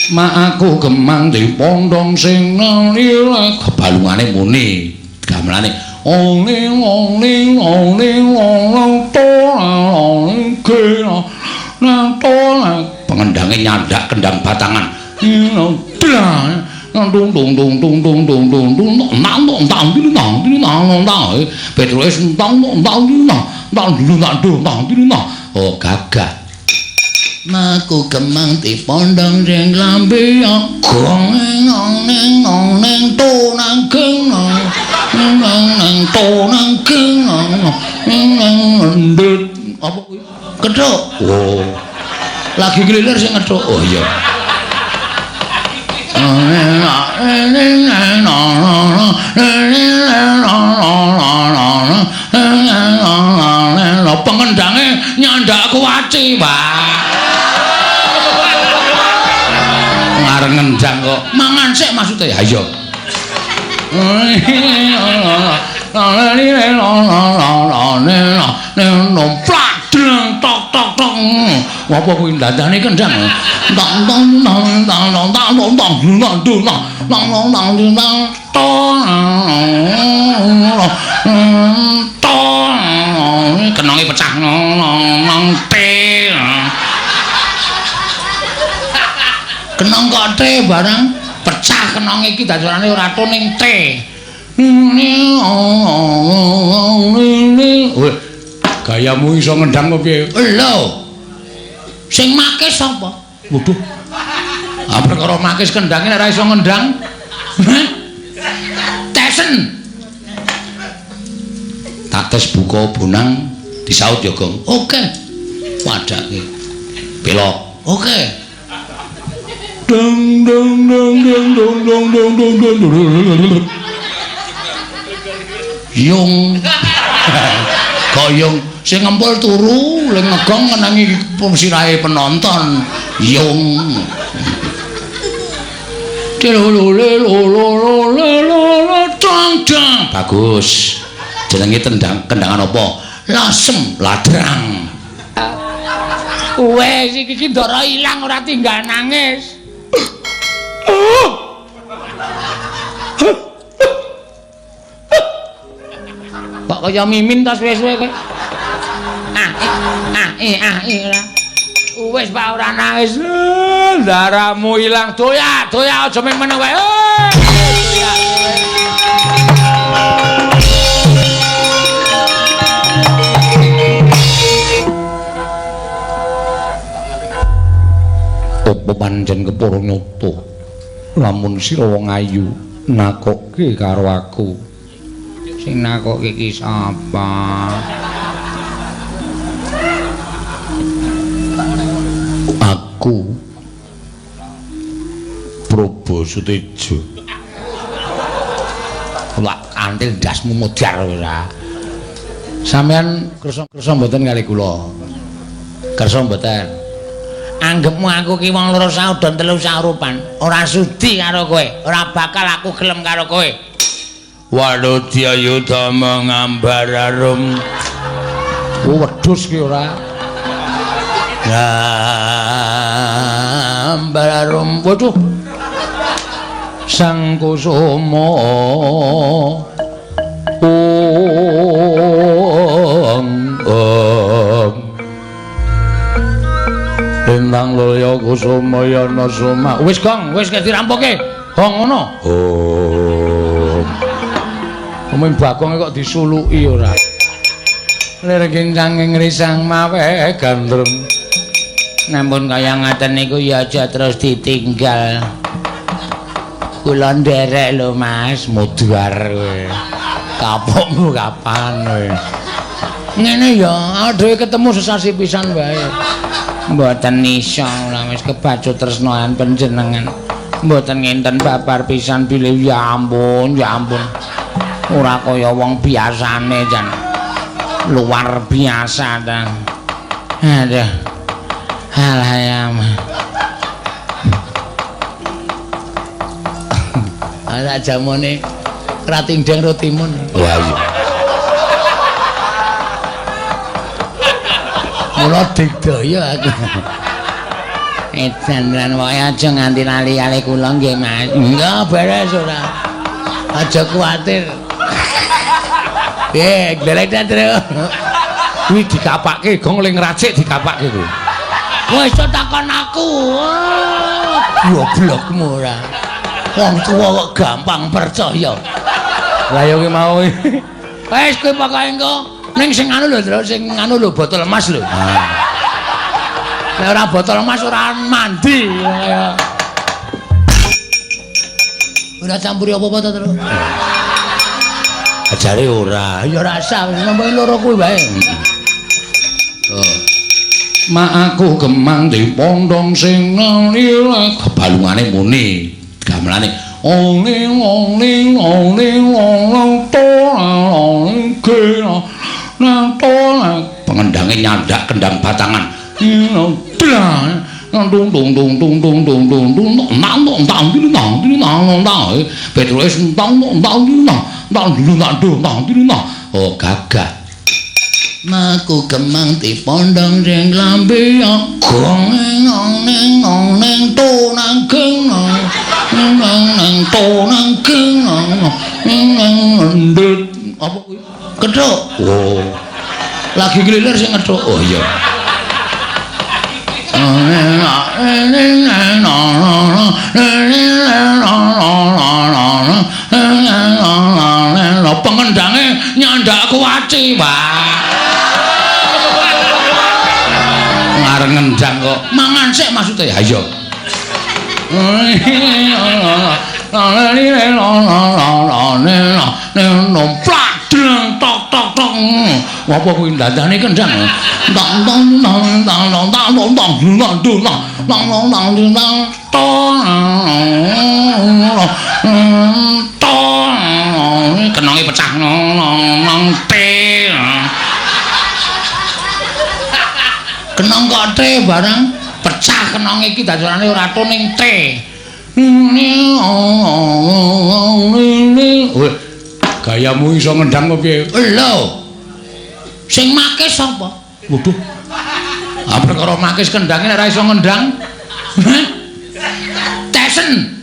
Mak aku kemang dipondong sing nalira kebalungane muni gamelane ole ole ole ole to ge na to pengendange nyandak kendang batangan tung tung tung tung tung tung tung tung nang nang nang nang nang nang Petrus nang nang nang nang nang nang nang oh gagah Maku kemang dipondong sing lambe gong nang nang nang to nang geng nang nang to nang geng nang nang ndut apa kuwi kethuk oh lagi nglilir sing ngethuk oh iya pengendange nyandak kuwaci Pak ngareng ngendang kok mangan sik maksude ha iya tok tok tok apa kuwi dandane kendang tong tong tong tong tong tong tong tong tong tong tong tong tong kenonge pecah nang te kenong kok te barang pecah kenong iki dadarane ora to ning te. Gayamu iso ngendang apa piye? Lho. Sing make sapa? Waduh. Ah perkara makis kendange nek ora iso ngendang. Tesen. Tak tes buka bonang disaut ya, Gong. Oke. Padake. Belok. Oke. Dong dong dong dong dong dong dong dong dong. Yung. Koyong sing ngempul turu, le ngegong ngenangi sirahe penonton. Yung. Bagus. Jenenge tendang kendangan apa? Lasem ladrang. Wes iki iki ndara ilang ora tinggal nangis. Kok kaya mimin ta suwe-suwe kowe? Ah ah ah ora. Wis Pak ora nangis. Daramu ilang doya, doya aja men meneng wae. Doya. Apa pancen kepara nyata lamun sira wong ayu nakokke karo aku. Sing nakokke iki sapa? Aku Probo Sutejo. Lak antil ndasmu modar ora. Sampeyan kersa-kersa mboten kali kula. Kersa mboten. Anggepmu aku ki wong loro saudon telu saurupan, ora sudi karo kowe, ora bakal aku gelem karo kowe. Waludya yuda mengambar arum. Oh, wedhus ki ora. Ngambar arum. Waduh. Sang Kusuma. Ong ong. Lintang loyo kusuma yana suma. Wis Gong, wis dirampoke. Gong ngono. Oh. Umum Bagong kok disuluki ora. Lir kincang ngrisang mawe gandrung. Namun kaya ngaten niku ya aja terus ditinggal. Kula nderek lho Mas, mudhar kowe. Kapokmu kapan kowe? Ngene ya, dhewe ketemu sesasi pisan wae. Mboten iso ora wis kebacut tresnoan panjenengan. Mboten ngenten babar pisan bilih ya ampun, ya ampun. Ora kaya wong biasane jan. Luar biasa ta. Aduh. Alah ya. Ala jamone ratingdeng rotimun. Wah iya. Mula digdaya aku. Edan lan wae aja nganti lali kali kula nggih Mas. Enggak beres ora. Aja kuwatir. Piye, glelek ta, Tru? Kuwi dikapake gong le ngracik dikapake kuwi. Wis takon aku. Goblokmu ora. Wong tuwa kok gampang percaya. Lah ya kuwi mau. Wis kowe pokoke engko ning sing anu lho, Tru, sing anu lho botol emas lho. Nek ora botol emas ora mandi. Ora campuri apa-apa to, Tru? Ajare ora. Ya ora usah, wis nambahi loro kuwi wae. Oh. Mak aku gemang di pondong sing nalile kebalungane muni gamelane ole ole ole ole to ole na to pengendange nyandak kendang batangan dung dung dung dung dung dung dung dung nang nang nang nang nang nang Petrus nang nang nang nang nang nang nang. Oh gagah. Maku kemang di pondong sing lambe gong nang nang nang to nang geng nang nang to nang geng nang nang ndut apa kuwi? Kethuk. Oh. Lagi nglilir sing ngethuk. Oh iya. Pengendange nyandak kuwaci, Pak. Ngareng ngendang kok. Mangan sik maksude. Ha iya. Tok tok tok. Apa kuwi dandane kendang? Tang tang tang tang tang tang tang tang tang tang tang tang tang tong. Tong. Kenonge pecah nang te. Kenong kok te barang pecah kenong iki dadarane ora to ning te. Weh, gayamu iso ngendang apa piye? Lho. Sing make sapa? Waduh. Ah perkara makis kendange nek ora iso ngendang. Tesen.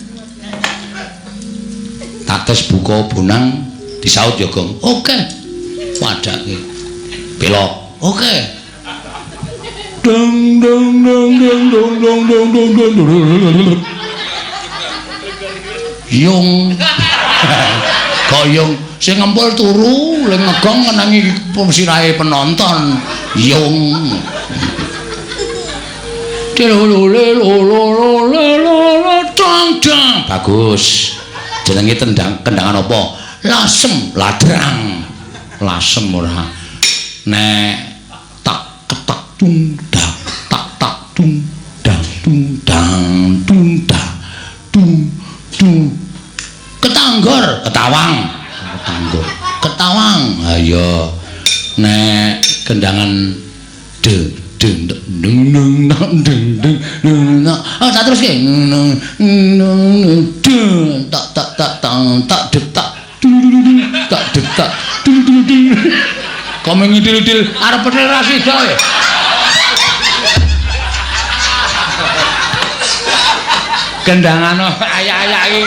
Tates buka bonang disaut ya, Gong. Oke. Padake. Pelok. Oke. Dong dong dong dong dong dong dong dong dong. Yung. Koyong sing ngempul turu, le ngegong ngenangi sirahe penonton. Yung. Bagus. Jenenge tendang kendangan apa? Lasem, ladrang. Lasem ora. Nek tak ketak tung dang, tak tak tung dang tung dang tung dang tung tung. Ketanggor, ketawang. Ketanggor, ketawang. Ayo. Nek kendangan de deng deng deng deng deng deng. Oh, tak teruske. Neng neng deng tak tak tak tang tak dek tak tak dek tak. Kok ngidil-idil arep petil ra sida e. Kendangan ayak-ayak iki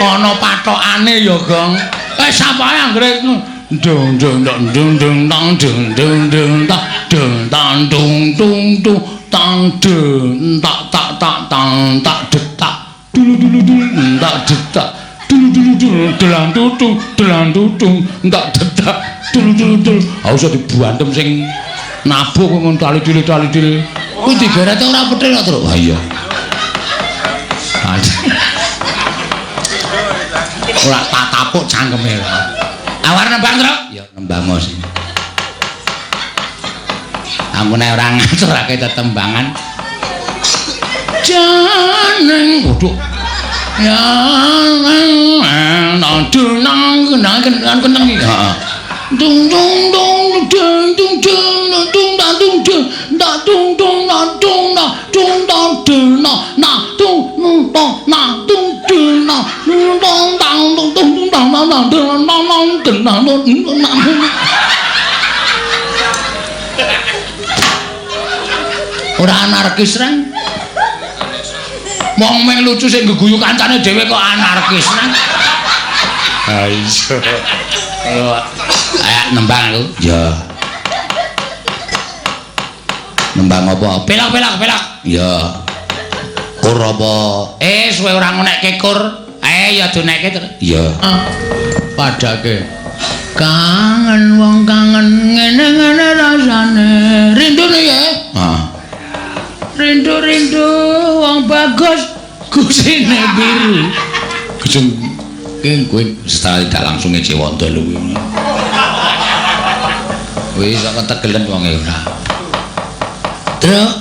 ana patokane ya, Gong. Eh sapae anggere dung dung dung dung dung tang dung dung dung tak dung tang dung dung dung tang dung tak tak tak tang tak dek tak dulu dulu dulu tak dek tak dulu dulu dulu delan tutung delan tutung tak dek tak dulu dulu dulu. Ha usah dibantem sing nabuh ngono tali dili tali dili. Kuwi digerete ora petil kok, Tru. Ha iya. Ora tak tapuk cangkeme. Awar nembang, Tru? Ya nembang sih. Aku nek ora ngaturake tetembangan. Janeng waduh. Ya nang nang nang nang keneng iki. Heeh. Dung dung dung dung dung dung dung da dung dung da dung dung da dung da dung da dung na na dung dung da na dung dung na dung dong dang dung dung dung dang dang dang dung dang dang dung dang dung dang dung. Ora anarkis reng. Wong meng lucu sing geguyu kancane dhewe kok anarkis. Ha iya. Ayo nembang aku. Ya. Nembang apa? Pelok pelok pelok. Ya. Kur apa? Suwe ora ngonekke kur. Ya donekke terus. Iya. Padake. Kangen wong kangen ngene-ngene rasane. Rindu ya? Heeh. Rindu-rindu wong bagus gusine biru. Gusing kowe secara tidak langsung ngece wondo lho kuwi. Wis kok ketegelen wong e ora. Truk.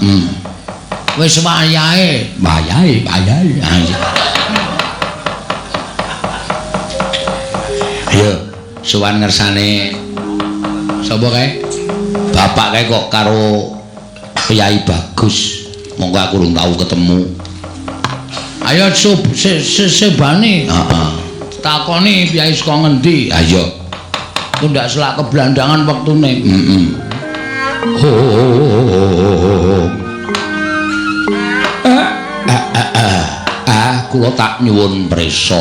Wis wayahe, wayahe, wayahe. Ayo, sowan ngersane sapa kae? Bapak kae kok karo Kyai Bagus. Monggo aku urung tau ketemu. Ayo sebane. Heeh. Takoni piyai saka ngendi? Ayo. Ku ndak selak keblandangan wektune. Heeh. Kula tak nyuwun prisa.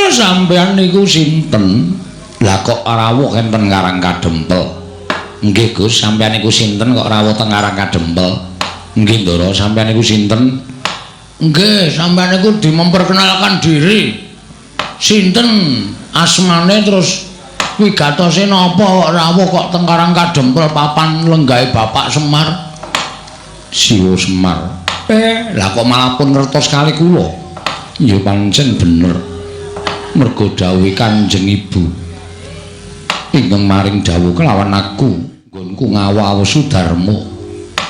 Sampeyan niku sinten? Lah kok rawuh enten Karang Kadempel? Nggih Gus, sampeyan niku sinten kok rawuh teng Karang Kadempel? Nggih Ndara, sampeyan niku sinten? Nggih, sampeyan niku dimemperkenalkan diri. Sinten asmane terus wigatose napa kok rawuh kok teng Karang Kadempel papan lenggahe Bapak Semar? Siwa Semar. Lah kok malah pun ngertos kali kula. Ya pancen bener. Mergo dawuhe Kanjeng Ibu ingkang maring dawuh kelawan aku nggonku ngawu-awu Sudarma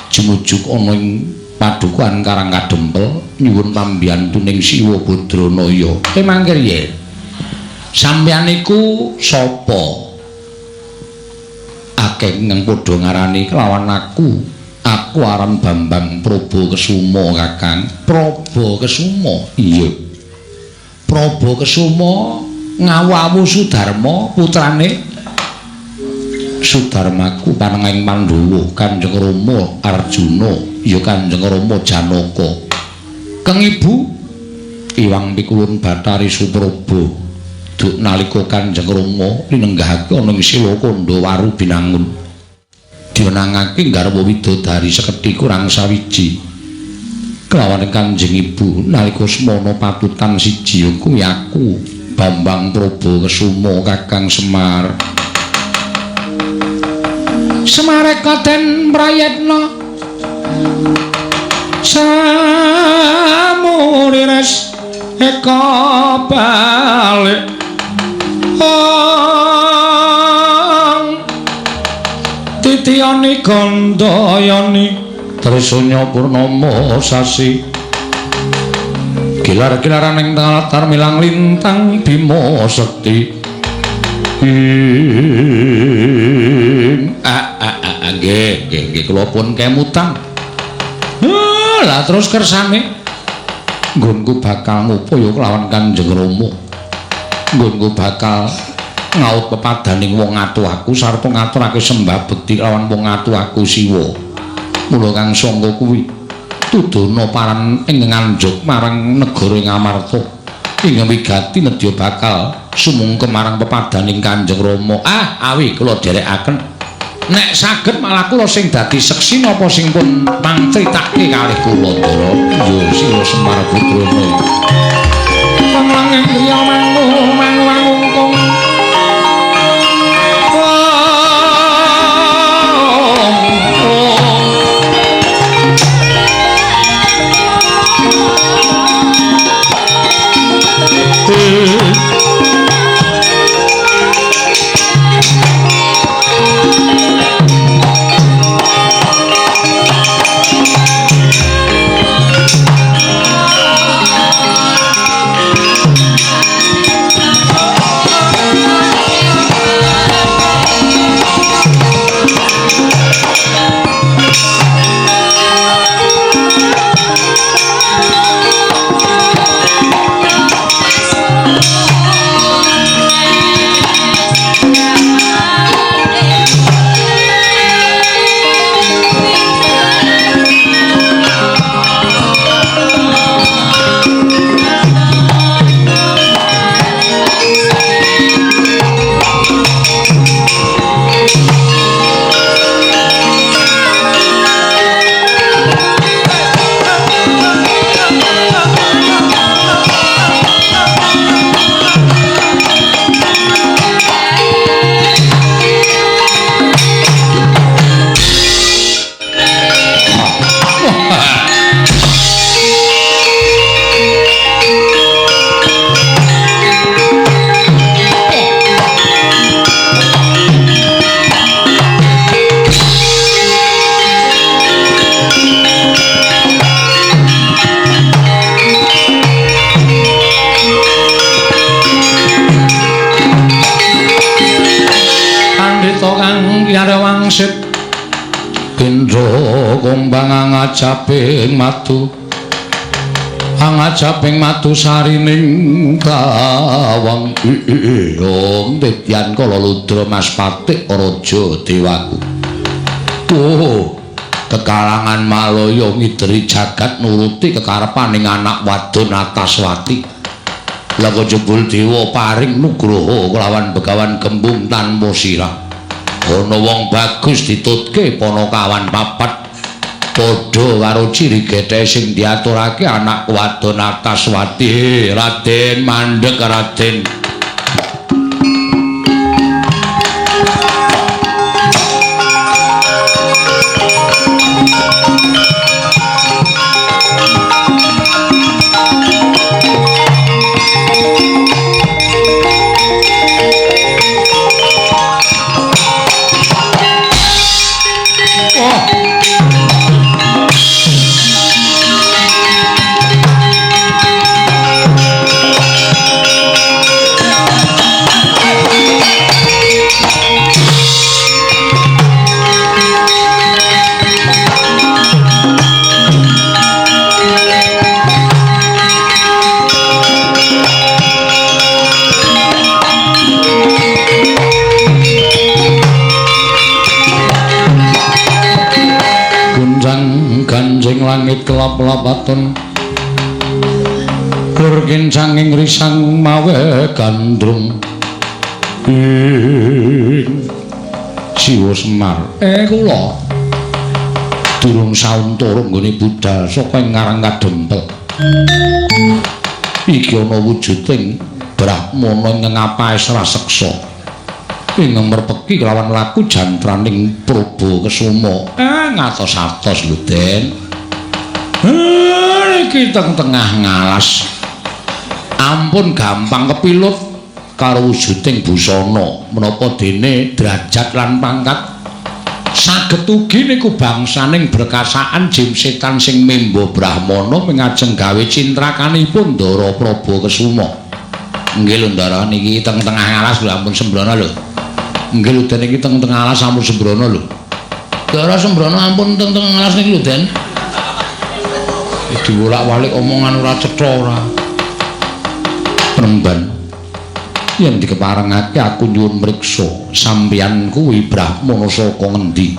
jumujuk ana ing padukuhan Karang Kadempel nyuwun pambiyantuning Siwa Badranaya. Mangkir yen sampeyan niku sapa? Akeh ingkang padha ngarani kelawan aku. Aku aran Bambang Probo Kesuma, Kakang. Probo Kesuma. Iya. Probo Kesuma ngawu-awu Sudarma putrane Sudarmaku panengahing Pandhawa Kanjeng Rama Arjuna ya Kanjeng Rama Janaka. Keng Ibu Iwang Pikulun Bathari Suprobo duk nalika Kanjeng Rama linenggahake ana ing Sila Kandha Waru Binangun dionangake garwa widodari sekedhi kurang sawiji kelawan Kanjeng Ibu nalika semana patutan siji kuwi aku Bambang Probo Kesuma Kakang Semar. Semareka den prayetna samurires eka balik titiyani gandayani Trisunya purnama sasi gilar-gilaran ing latar milang lintang Bima Sekti. Nggih nggih nggih kula pun kemutan. Lah terus kersane nggonku bakal ngupaya kelawan Kanjeng Rama. Nggonku bakal ngaut pepadaning wong atuh aku sarta ngaturake sembah bekti kelawan wong atuh aku Siwa. Mula kang sangka kuwi tudana paran ing nganjuk marang negara Ngamarta ingkang wigati nedya bakal sumungkem marang pepadaning Kanjeng Rama. Awi kula dherekaken. Nek saged malah kula sing dadi seksi napa sing pun pangcritake kalih kula Ndara. Ya Siwa Semar Putrana. Panglanging griya mangu mangu mangkung. Gunjang angajaping madu, angajaping madu sarining kawang. Om Titian kala ludra Mas Patik raja dewaku. Oh, kekalangan Malaya ngideri jagat nuruti kekarepaning anak wadon Ataswati. Lha jebul dewa paring nugroho kelawan Begawan Gembung tanpa sirah. Ana wong bagus ditutke panakawan papat padha karo ciri gethe sing diaturake anak wadon Ataswati. Raden mandeg Raden. Langit kelap-lapaton klur kincanging risang mawe gandrung ing Siwa Semar. Kula durung sauntara nggone budal saka ing Ngarang Kadempel. Iki ana wujuding brahmana ing ngapahe sraseksa ing merpeki kelawan laku jantraning Prabu Kesuma. Ngatos-atos lho, Den. Iki teng tengah ngalas. Ampun gampang kepilut karo wujuding busana, menapa dene derajat lan pangkat saged ugi niku bangsaning berkasaan jim setan sing membo brahmana mingajeng gawe cintrakanipun Ndara Prabu Kesuma. Nggih lho Ndara, niki teng tengah ngalas lho, ampun sembrono lho. Nggih lho Den, niki teng tengah alas ampun sembrono lho. Ndara sembrono ampun teng tengah alas niki lho Den. Diwolak-walik omongan ora cetha ora. Premban. Yen dikeparengake aku nyuwun mriksa sampeyan kuwi brahmana saka ngendi?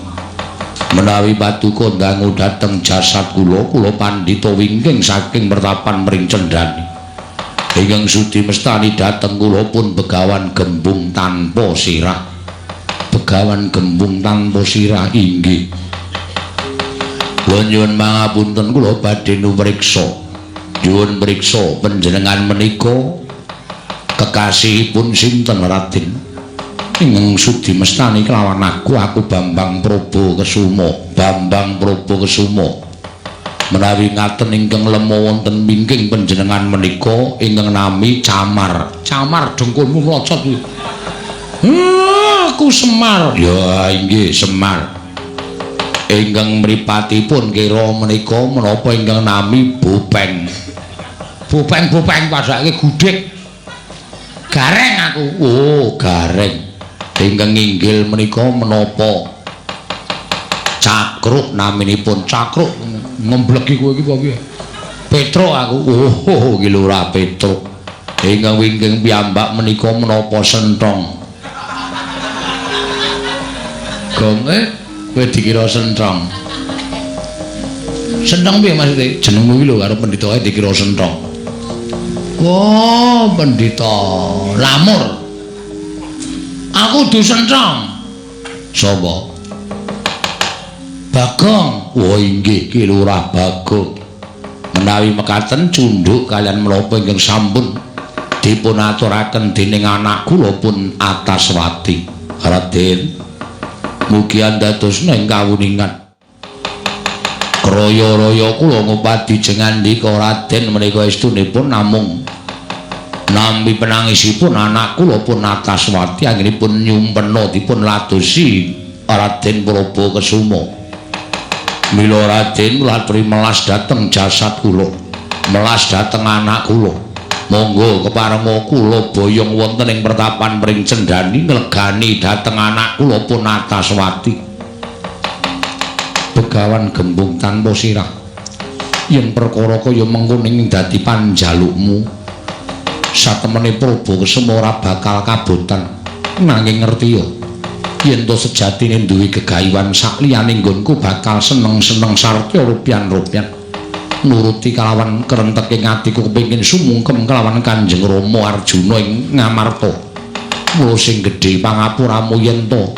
Menawi paduka ndangu dhateng jasad kula, kula pandhita wingking saking pertapan Mring Cendhani. Ingkang sudi mestani dhateng kula pun Begawan Gembung tanpa sirah. Begawan Gembung tanpa sirah inggih. Kula nyuwun pangapunten, kula badhe nupriksa. Nyuwun priksa panjenengan menika kekasihipun sinten Raden? Ingkang sudi mestani kelawan aku, aku Bambang Prabu Kesuma. Bambang Prabu Kesuma. Menawi ngaten ingkang lema wonten wingking panjenengan menika ingkang nami Camar. Camar dengkulmu mlocot kuwi. Aku Semar. Ya inggih Semar. Ingkang mripatipun kira menika menapa ingkang nami Bopeng. Bopeng-bopeng padhake gudhek. Gareng aku. Oh, gareng. Ingkang inggil menika menapa Cakruk naminipun. Cakruk ngemblegi kowe iki apa piye? Petruk aku. Oh, iki lho ora Petruk. Ingkang wingking piyambak menika menapa Senthong. Gonge kowe dikira senthong. Senthong piye maksude? Jenengmu iki lho karo pendhita dikira senthong. Oh, pendhita Lamur. Aku du senthong. Sapa? Bagong. Oh inggih Ki Lurah Bagong. Menawi mekaten cundhuk kalian menapa ingkang sampun dipun aturaken dening anak kula pun Ataswati. Raden, mugi andadosna ing kawuningan. Kraya-raya kula ngupadi jengandika Raden menika estunipun namung nampi penangisipun anak kula pun Ataswati anggenipun nyumpena dipun ladosi Raden Prabu Kesuma. Mila Raden kula aturi melas dhateng jasad kula, melas dhateng anak kula. Monggo keparenga kula boyong wonten ing pertapan Pring Cendhani nglegani dhateng anak kula pun Ataswati. Begawan Gembung tanpa sirah. Yen perkara kaya mengkono ing dadi panjalukmu, satemene Prabu Kesuma ora bakal kabotan. Nanging ngerti ya, yen to sejatine duwe gegayuhan sakliyane nggonku bakal seneng-seneng sarta rupian-rupian. Nuruti kalawan kerenteking atiku kepengin sumungkem kelawan Kanjeng Rama Arjuna ing Ngamarta. Mula sing gedhe pangapuramu yen to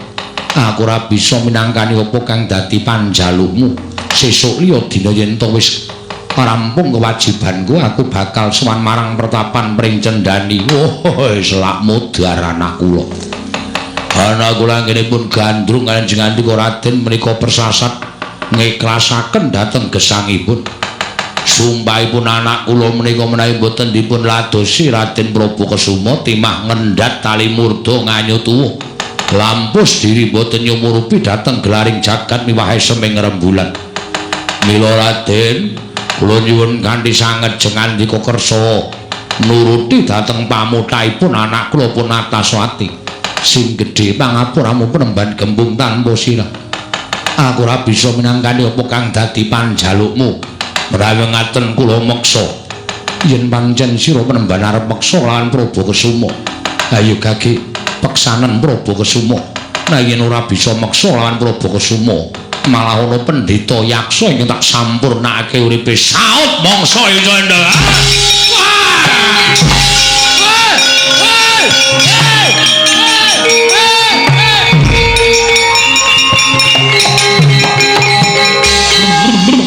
aku ora bisa minangkani apa kang dadi panjalukmu. Sesuk liya dina yen to wis rampung kewajibanku, aku bakal sowan marang pertapan Pring Cendani. Oh, selak mudhar anak kula. Anak kula anggenipun gandrung kaliyan jengandika Raden menika persasat ngiklasaken dhateng gesangipun. Sumpahipun anak kula menika menawi boten dipun ladosi Raden Prabu Kesuma timah ngendhat tali murda nganyu tuwuh. Lampus diri boten nyumurupi dhateng gelaring jagat miwahe seming rembulan. Mila Raden, kula nyuwun kanthi sanget jengandika kersa nuruti dhateng pamutaipun anak kula pun Nataswati. Sing gedhe pangapuramu penemban Gembung tanpa sirah. Aku ora bisa minangkani apa kang dadi panjalukmu. Menawi ngaten kula meksa. Yen pancen sira penemban arep meksa lawan Prabu Kesuma, ayo gage peksanen Prabu Kesuma. Nah yen ora bisa meksa lawan Prabu Kesuma, malah ana pendhita yaksa ingkang tak sampurnakake uripe saut mangsa ing candha.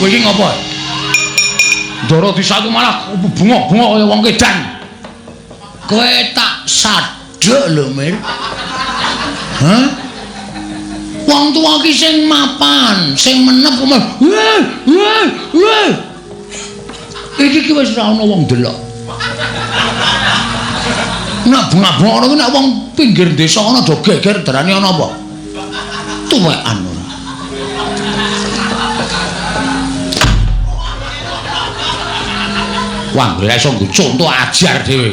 Kowe iki ngopo? Ndara disaku malah bengok-bengok kaya wong kedan. Kowe tak sadhek lho, Mir. Hah? Wong tuwa ki sing mapan, sing menep kok. Weh, weh, weh. Iki ki wis ora ana wong delok. Nek bengak-bengok ngono ki nek wong pinggir desa ana do geger darani ana apa? Tuwekan ora. Wah, ora iso nggo conto ajar dhewe.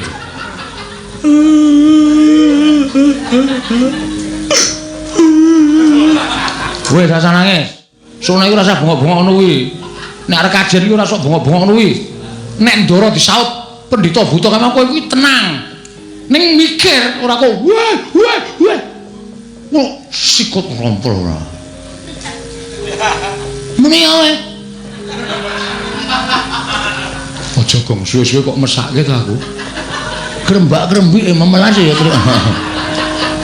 Wis rasah nangis. Sono iku rasah bengok-bengok ngono kuwi. Nek arep kajen iku ora sok bengok-bengok ngono kuwi. Nek ndara disaut pendhita buta kaya kowe kuwi tenang. Ning mikir ora kok weh weh weh. Wah, sikut rompol ora. Muni ae. Aja gong suwe-suwe kok mesake to aku. Krembak-krembike memelas ya.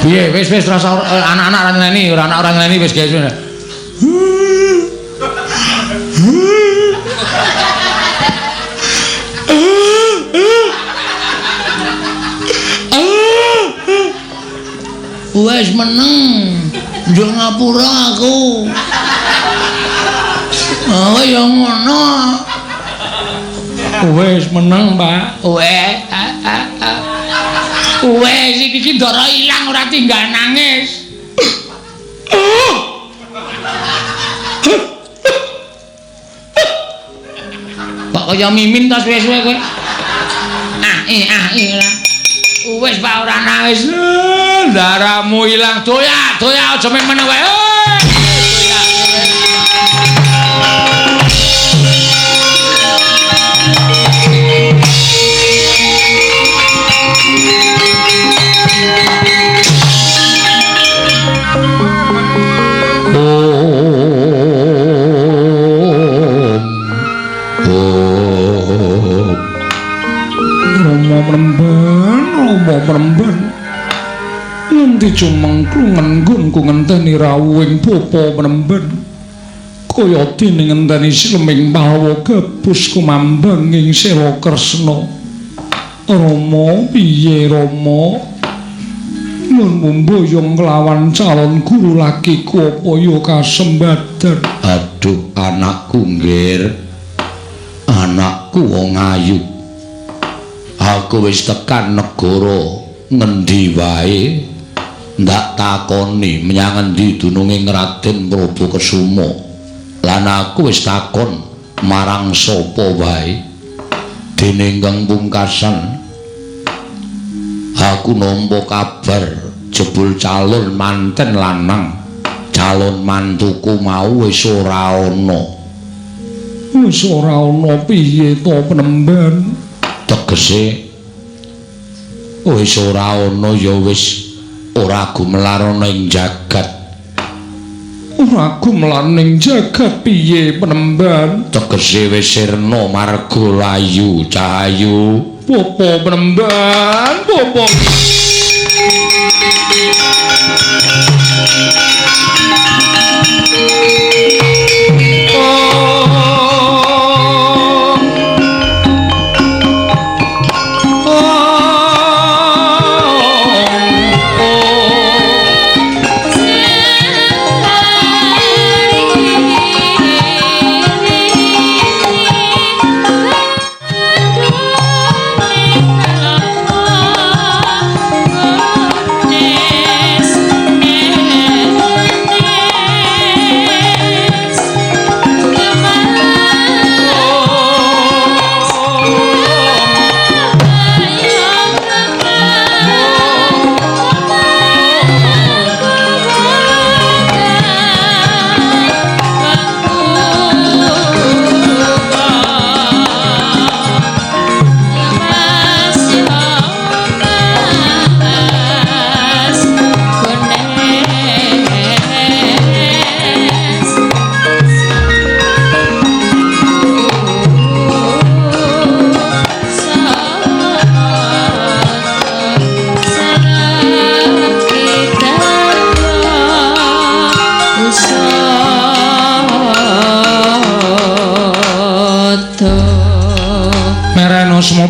Piye wis wis rasa anak-anak ora nyeneni, ora anak ora nyeneni wis guys. Wis meneng. Njuk ngapura aku. Oh ya ngono. Wis meneng, Pak. Wes. Wes iki iki ndara ilang ora tinggal nangis. Kok kaya mimin ta suwe-suwe kowe? Ah, ah, ora. Wis Pak ora nangis. Ndaramu ilang. Doya, doya aja men meneng wae. Doya. Rama Premban nganti cumengklungen nggonku ngenteni rawuhing bapa Premban kaya dene ngenteni sileming pawa gabus kumambang ing Sela Kresna. Rama piye Rama nun mumboyong kelawan calon guru lakiku apa ya kasembadan. Aduh anakku nggir, anakku wong ayu, aku wis tekan negara ngendi wae ndak takoni menyang endi dununge Raden Prabu Kesuma, lan aku wis takon marang sapa wae. Dene ingkang pungkasan aku nampa kabar jebul calon manten lanang Calon mantuku mau wis ora ana. Wis ora ana piye to penemban? Tegese wis ora ana ya wis ora gumelar ana ing jagat. Ora gumelar ning jagat piye penemban? Tegese wis sirna marga layu cahayu. Popo penemban, popo.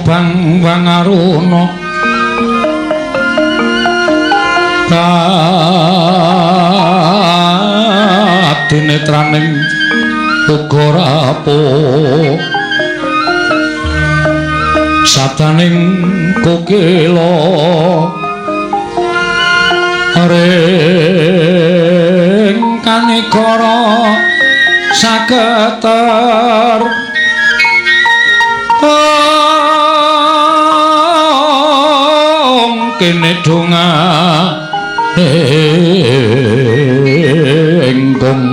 Bang bang aruna kadinetraning uga rapuh sadaning kokila ring kanigara saketer kene donga engkong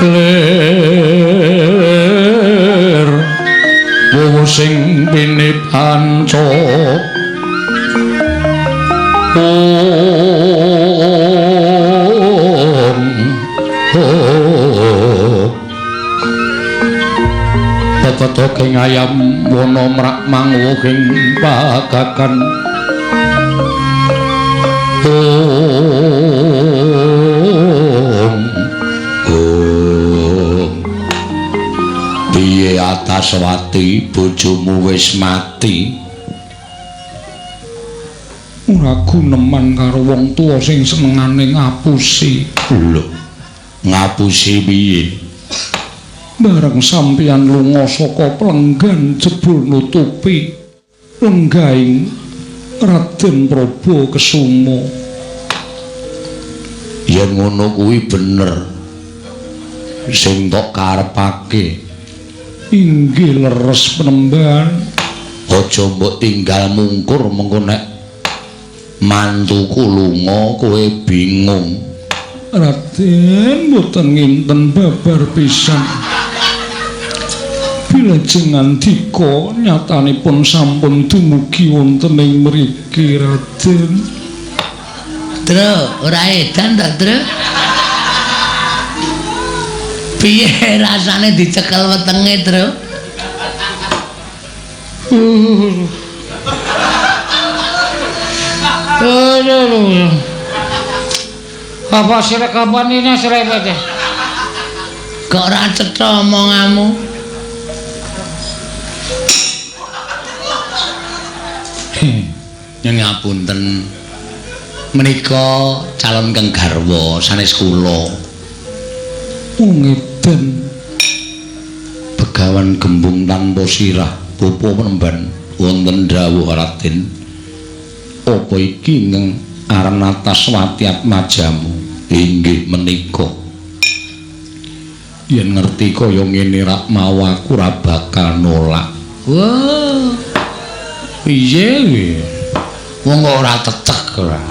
lir wuwu sing pinipanca Pepetoking ayam wana mrak mangwuhing pagagan Om Piye Ataswati bojomu wis mati? Ora guneman karo wong tuwa sing senengane ngapusi. Lho, ngapusi piye? Bareng sampeyan lunga saka plenggan jebul nutupi lenggaing Raden Prabu Kesuma. Yen ngono kuwi bener sing tok karepake. Inggih leres penemban. Aja mbok tinggal mungkur mengko nek mantuku lunga kowe bingung. Raden mboten nginten babar pisan. Bilajeng ngandika nyatanipun sampun dumugi wonten ing mriki Raden. Tru, ora edan ta, Tru? Piye rasane dicekel wetenge, Tru? Aduh. Apa sira kapan ini srepet? Kok ora cetha omonganmu? Nyuwun ngapunten. Menika calon kang garwa sanes kula. Ngeden Begawan Gembung tanpa sirah bapa penemban wonten dawuh Raden. Apa iki ingkang aran Ataswati Atmajamu? Inggih menika. Yen ngerti kaya ngene rak mau aku ora bakal nolak. Wah. Piye kuwi? Wong kok ora tetek ora.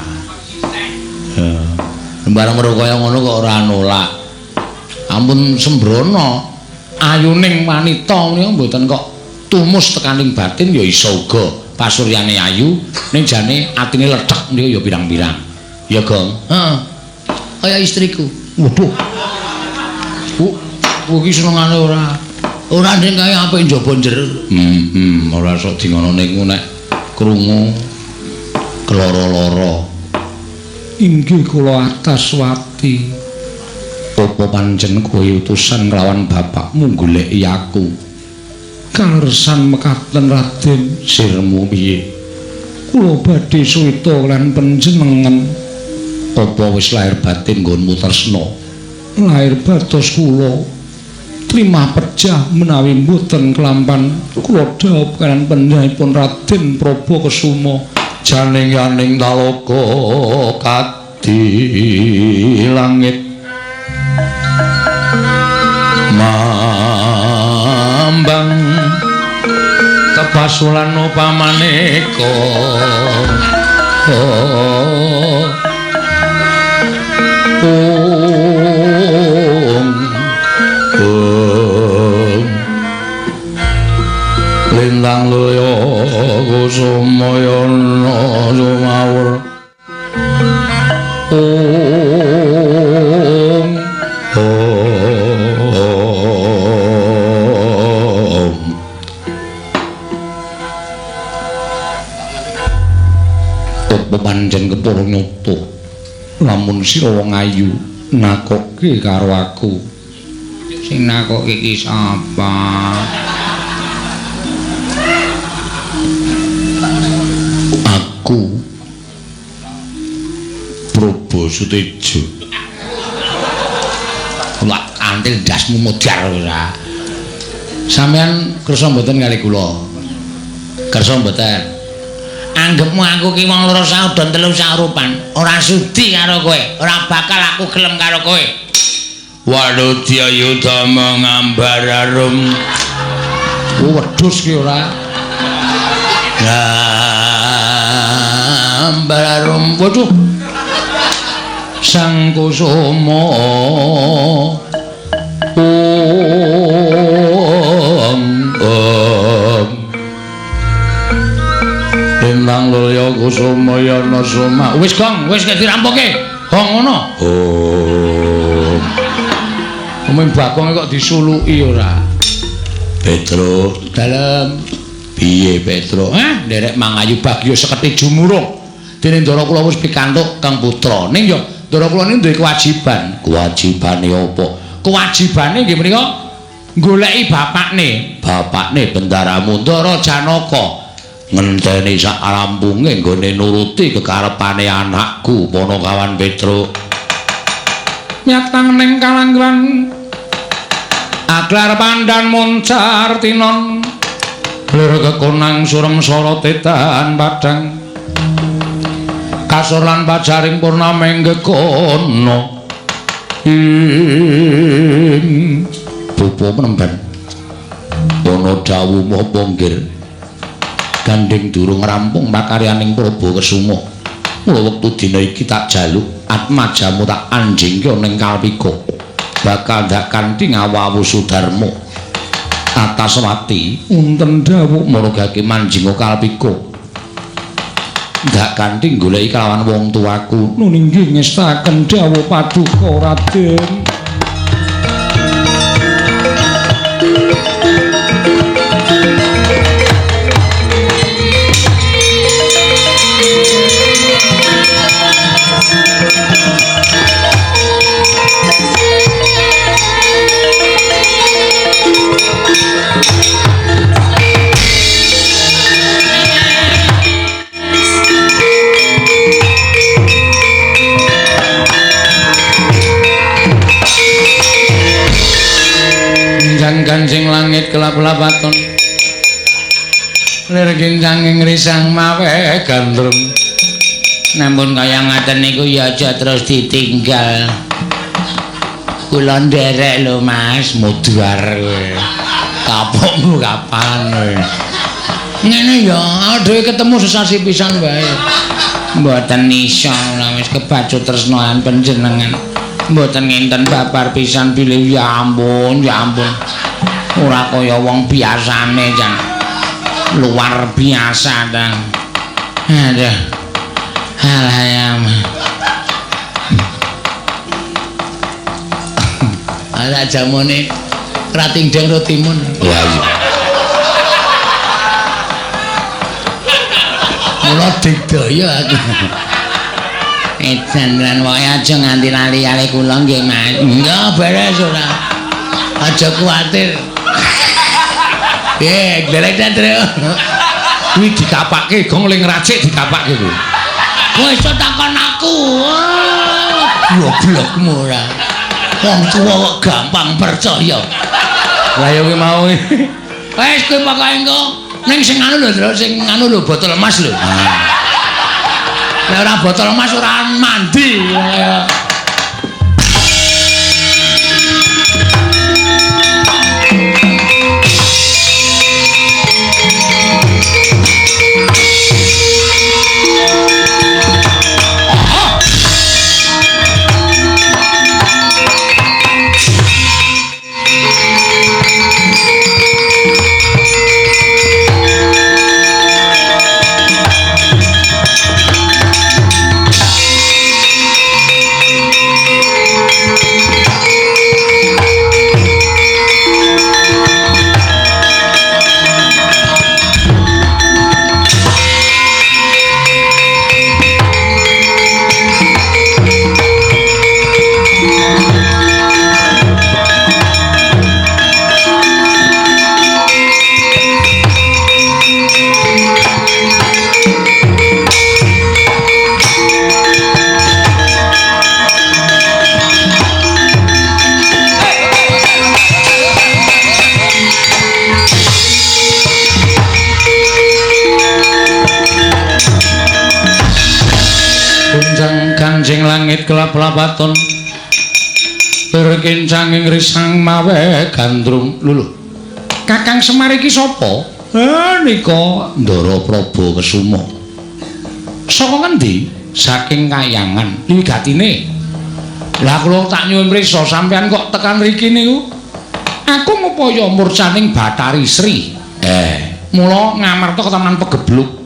Barang weruh kaya ngono kok ora nolak. Ampun sembrono. Ayuning wanita menika mboten kok tumus tekaning batin ya iso uga pasuryane ayu ning jane atine lethek menika ya pirang-pirang. Ya, Gong. Heeh. Kaya istriku. Waduh. Bu, iki senengane ora. Ora ndek kaya apik njaba jero. Ora sok di ngono niku nek krungu keloro-loro. Inggih kula ataswati. Apa pancen kowe utusan nglawan bapakmu goleki aku? Kalersan mekaten Raden, sirmu piye? Kula badhe suwita lan panjenengan. Apa wis lahir batin nggonmu tresna? Lahir batos kula. Trimah pejah menawi mboten kelampan kula dhaup kaliyan panjenenganipun Raden Prabu Kesuma. Janing yaning talaga kadi langit mambang kepasulan upamaneka. Lintang loyo kusumayana sumawur. Om Om. Apa pancen kepurung nyata lamun sira wong ayu nakoke karo aku? Sing nakoke iki sapa? Aku Prabu Sutejo. Lak antil ndasmu modar ora. Sampeyan kersa mboten kali kula? Kersa mboten. Anggepmu aku ki wong loro saudon telu saurupan, ora sudi karo kowe, ora bakal aku gelem karo kowe. Wadudya yuda mengambar arum. Wedhus ki ora. Gambar arum. Waduh. Sang Kusuma. Om Om. Lintang loyo kusuma yana suma. Wis Gong, wis dirampoke. Gong ngono. Om. Umum Bagong kok disuluki ora? Petro, dalem. Piye Petro? Hah, nderek mangayu bagya seketi jumurung. Dene ndara kula wis pikantuk Kang Putra. Ning ya ndara kula niku duwe kewajiban. Kewajibane apa? Kewajibane nggih menika goleki bapakne. Bapakne Bendaramu Ndara Janaka. Ngenteni sak rampunge nggone nuruti kekarepane anakku Panakawan Petro. Nyatang ning kalanggan aglar pandan moncar tinon lir kekonang surem sorotetan padang kasur lan pajaring purnama gekono ing pupu penemban ana dawuh apa nggir gandeng durung rampung pakaryaning Prabu Kesuma. Mula wektu dina iki tak jaluk atmajamu tak anjingke ning Kalpika bakal ndak kanthi ngawawu Sudarma. Ataswati unten dawuh margake manjinga Kalpika ndak kanthi goleki kelawan wong tuaku. Nun inggih ngestaken dawuh paduka Raden. Kancing langit kelap-lapaton lir kincanging risang mawe gandrung. Namun kaya ngaten niku ya aja terus ditinggal. Kula nderek lho Mas, modar kowe. Kapokmu kapan kowe? Ngene ya, dhewe ketemu sesasi pisan wae. Mboten iso ora wis kebacut tresnoan panjenengan. Mboten ngenten babar pisan bilih ya ampun, ya ampun. Ora kaya wong biasane jan. Luar biasa ta. Aduh. Alah ya. Ala jamone rating deng rotimun. Wah iya. Mula digdaya aku. Edan lan wae aja nganti lali kali kula nggih Mas. Enggak beres ora. Aja kuwatir. Glelek terus. Kuwi dikapake gong ling racik dikapake kuwi. Kowe iso takon aku. Goblokmu ora. Wong tuwa kok gampang percaya. Lah ya kuwi mau. Wis kowe pokoke engko ning sing anu lho, Tru, sing anu lho botol emas lho. Nek ora botol emas ora mandi. Kanjeng langit kelap-lapaton berkincanging risang mawe gandrung. Lho Kakang Semar iki sapa? Nika Ndara Prabu Kesuma. Saka ngendi? Saking Kayangan. Wigatine. Lah kula tak nyuwun prisa sampean kok tekan mriki niku? Aku ngupaya murcaning Bathari Sri. Mula ngamarta ketaman pegebluk.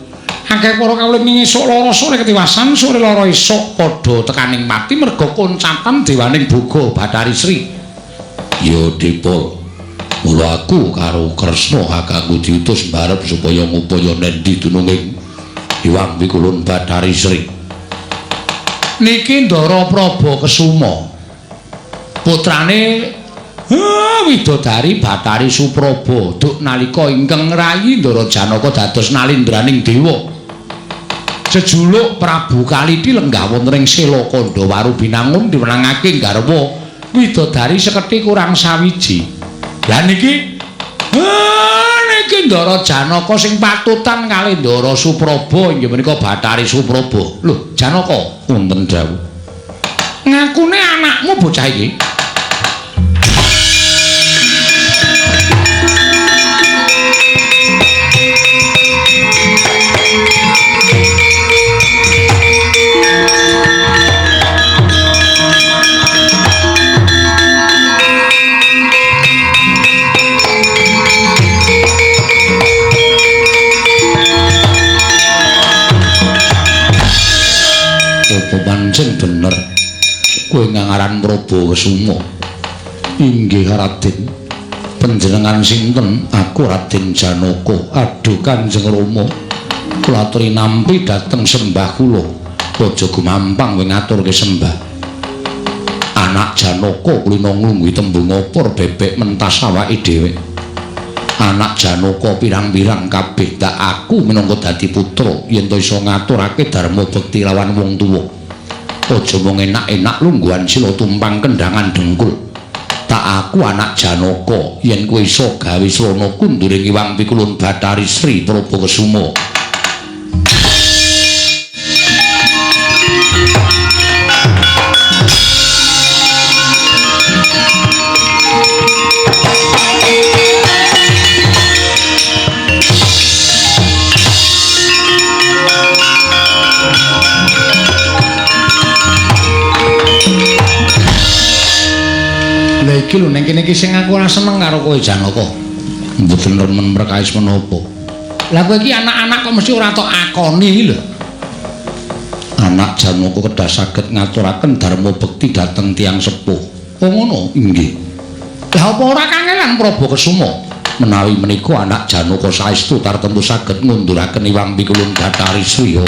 Akeh para kawula ing esuk lara sore ketiwasan sore lara esuk padha tekaning pati merga koncatan dewaning boga Bathari Sri. Ya Dipol, mula aku karo Kresna kakangku diutus mbarep supaya ngupaya nendi dununging Hyang Wikulun Bathari Sri. Niki Ndara Prabu Kesuma, putrane widodari Bathari Supraba duk nalika ingkang rayi Ndara Janaka dados nalindraning dewa. Jejuluk Prabu Kaliti lenggah wonten ing Sela Kandha Binangun diwenangake garwa widodari sekethi kurang sawiji. Lah niki niki Ndara Janaka sing patutan kalih Ndara Supraba inggih menika Bathari Supraba. Lho, Janaka wonten dawuh. Ngakune anakmu bocah iki. Pancen bener kowe ngangaran Prabu Kesuma. Inggih Raden. Panjenengan sinten? Aku Raden Janaka. Aduh Kanjeng Rama, kula aturi nampi dhateng sembah kula. Aja gumampang kowe ngaturke sembah. Anak Janaka kulina nglungguhi tembung opor bebek mentas awake dhewe. Anak Janaka pirang-pirang kabeh tak aku minangka dadi putra yen to iso ngaturake dharma bekti lawan wong tuwa. Aja mung enak-enak lungguhan sila tumpang kendhangan dengkul. Tak aku anak Janaka yen kowe iso gawe srana kunduring Hyang Pikulun Bathari Sri Prabu Kesuma. Iki lho ning kene iki sing aku ora seneng karo kowe Janaka. Mboten remen perkawis menapa. Lah kowe iki anak-anak kok mesti ora tok akoni iki lho. Anak Janaka kedah saged ngaturaken dharma bekti dhateng tiyang sepuh. Oh ngono? Inggih. Lah apa ora kangelan Prabu Kesuma? Menawi menika anak Janaka saestu tartemtu saged ngunduraken iwang pikulun Bathari Sriya.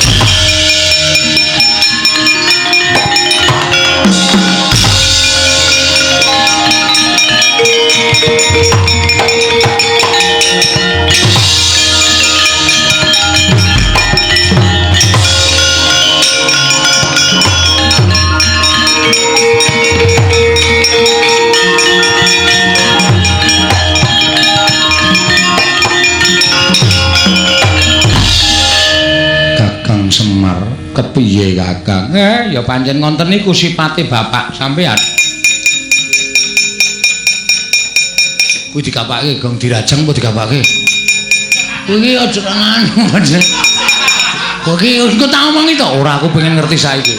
Kakang Semar, kepiye Kakang? Ya pancen ngonten niku sipate bapak sampean. Kuwi digapake gong dirajeng apa digapake? Kuwi iki aja nganu. Kok iki engko tak omongi to? Ora, aku pengen ngerti saiki.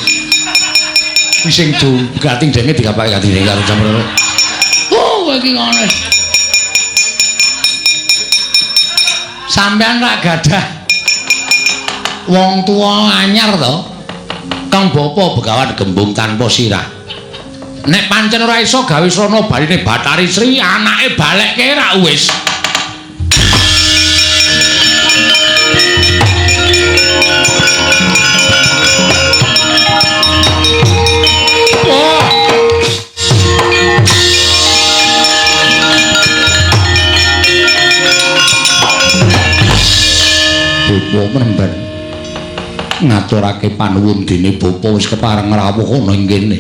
Kuwi sing gating denge digapake gating denge karo jam 2. Oh, kowe iki ngono. Sampean rak gadah wong tuwa anyar to? Kang bapa Begawan Gembung tanpa sirah. Nek pancen ora iso gawe srana baline Bathari Sri, anake balekke rak wis. Bapa mremben ngaturake panuwun dene bapa wis kepareng rawuh ana ing kene.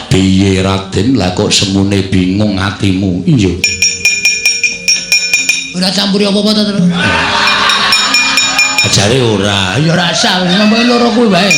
Piye Raden, lah kok semune bingung atimu? Iya. Ora campuri apa-apa to, Tru? Ajare ora. Ya ora usah, wis nampa loro kuwi wae.